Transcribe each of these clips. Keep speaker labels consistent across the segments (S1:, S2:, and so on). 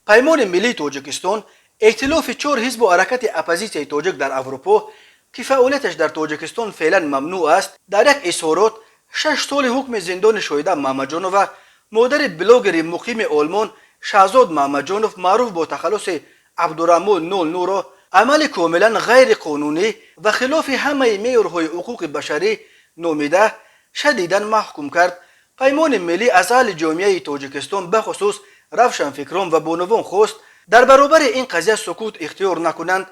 S1: Паймони миллии Тоҷикистон, эътилофи чор ҳизбу ҳаракати оппозитсияи тоҷик дар Аврупо, ки фаъолияташ дар Тоҷикистон феълан мамнӯъ аст, дар як изҳорот 6 соли ҳукми зиндони Шоҳида Мамаҷонова, модари блогери муқими Олмон Шаҳзод Мамаҷонов, маъруф бо тахаллуси Абдураҳмон Нол Нуро, амали комилан ғайриқонунӣ ва хилофи ҳамаи меъёрҳои ҳуқуқи башарӣ номида, шадидан маҳкум кард. Паймони миллӣ аз аҳли ҷомеаи Тоҷикистон, бахусус равшанфикрон ва бонувон хост, дар баробари ин қазия сукут ихтиёр накунанд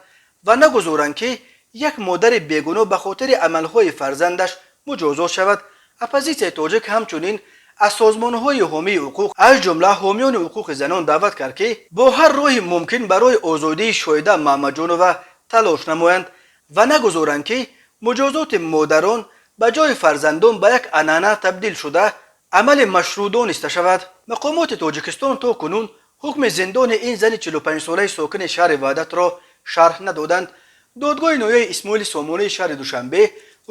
S1: ва нагузоранд, ки як модари бегуноҳ ба хотири амалҳои фарзандаш муҷозот шавад. Оппозитсияи тоҷик ҳамчунин аз созмонҳои ҳомии ҳуқуқ, аз ҷумла ҳомиёни ҳуқуқи занон, даъват кард, ки бо ҳар роҳи мумкин барои озодии Шоҳида Маҳмаҷонова талош намоянд ва нагузоранд, ки муҷозоти модарон ба ҷои фарзандон ба як анъана табдил шуда, амали машрӯъ дониста шавад. Мақомоти Тоҷикистон то кунун ҳукми зиндони ин зани 45-солаи сокини шаҳри Ваҳдатро шарҳ надоданд. Додгоҳи ноҳияи Исмоили Сомонии шаҳри Душанбе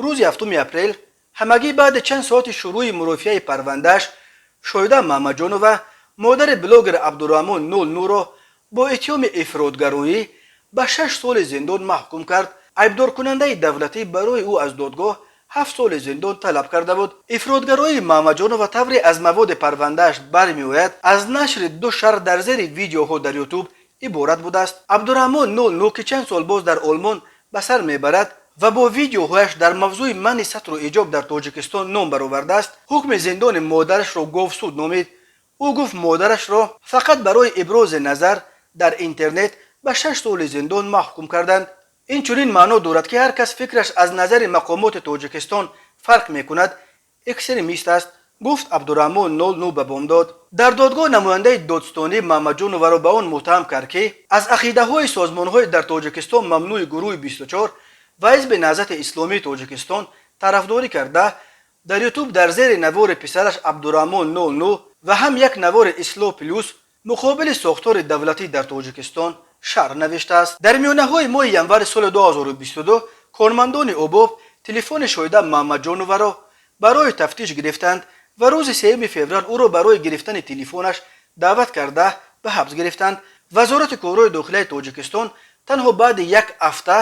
S1: рӯзи 7 апрел, ҳамагӣ баъди чанд соати шурӯъи мурофиаи парвандааш, Шоҳида Маҳмаҷонова, модари блогер Абдураҳмон Нол Нуро бо иттиҳоми ифротгароӣ ба 6 соли зиндон маҳкум кард. Айбдоркунандаи давлатӣ барои ӯ аз додгоҳ 7 соли зиндон талаб карда буд. Ифротгароии Маҳмаҷонова, тавре аз маводи парвандааш бармеояд, аз нашри ду шарҳ дар зери видеоҳо дар Ютуб иборат будааст. Абдураҳмон Нол Ну, ки чанд сол боз дар Олмон ба сар мебарад ва бо видеоҳояш дар мавзӯи манъи сатру ҳиҷоб дар Тоҷикистон ном баровардааст, ҳукми зиндони модарашро говсуд номид. Ӯ гуфт, модарашро фақат барои ибрози назар дар интернет ба 6 соли зиндон маҳкум карданд. Ин чунин маъно дорад, ки ҳар кас фикраш аз назари мақомоти Тоҷикистон фарқ мекунад, экстремист аст, гуфт Абдураҳмон Нол Ну ба Бомдод. Дар додгоҳ намояндаи додстонӣ Маҳмаҷоноваро ба он муттаҳам кард, ки аз ақидаҳои созмонҳои дар Тоҷикистон мамнӯи Гурӯҳи 24 ва Ҳизби Наҳзати Исломии Тоҷикистон тарафдорӣ карда, дар Ютуб дар зери навори писараш Абдураҳмон Нол Ну ва ҳам як навори Ислоҳ Плюс муқобили сохтори давлатӣ дар Тоҷикистон шарҳ навиштааст. Дар миёнаҳои моҳи январи соли 2022 кормандони ОБОП телефони Шоҳида Маҳмаҷоноваро барои тафтиш гирифтанд ва рӯзи 3 феврал ӯро барои гирифтани телефонаш даъват карда, ба ҳабс гирифтанд. Вазорати корҳои дохилияи Тоҷикистон танҳо баъди як ҳафта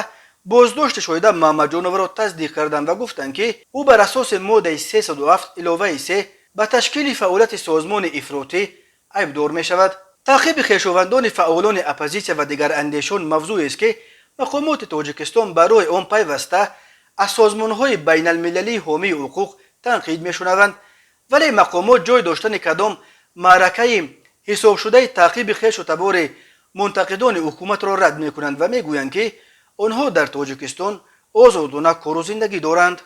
S1: боздошти Шоҳида Маҳмаҷоноваро тасдиқ карданд ва гуфтанд, ки ӯ бар асоси моддаи 307 иловаи 3 ба ташкили фаъолияти созмони ифротӣ айбдор мешавад. Таъқиби хешовандони фаъолони оппозитсия ва дигарандешон мавзӯест, ки мақомоти Тоҷикистон барои он пайваста аз созмонҳои байналмилалии ҳомии ҳуқуқ танқид мешунаванд. Вале мақомот ҷой доштани кадом маъракаи ҳисобшудаи таъқиби хешу табори мунтақидони ҳукуматро рад мекунанд ва мегӯянд, ки онҳо дар Тоҷикистон озодона кору зиндагӣ доранд.